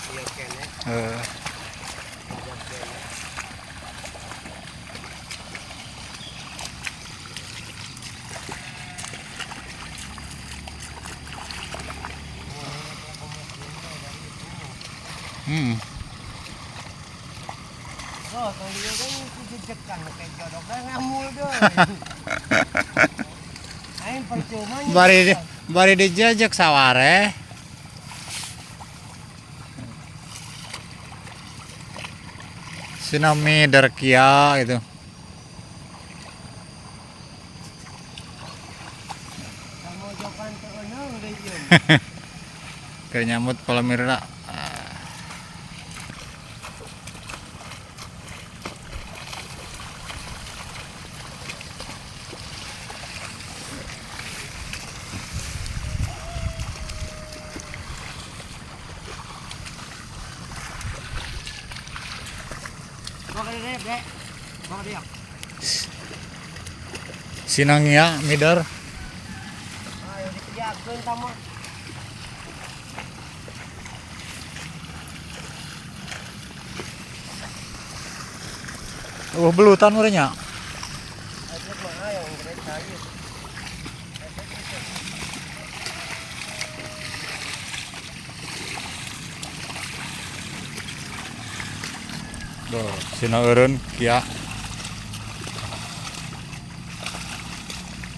Iya kene. Heeh. Jajak kene. Oh, tong dia kan jejekan kayak jodok kan ngamul deh. Aing percuma. Bari bari dijejek saware. Tsunami Darkia gitu. Kamojokan teu eunang deui ieu. Keur nyamut palamirna. Bawa ke dia, Dek. Bawa dia. Sinangia mider. Ayo dikerjakeun tah mah. Oh, belutan urangnya. Ayo mah ayo gede cai. Duh, sina eureun kia.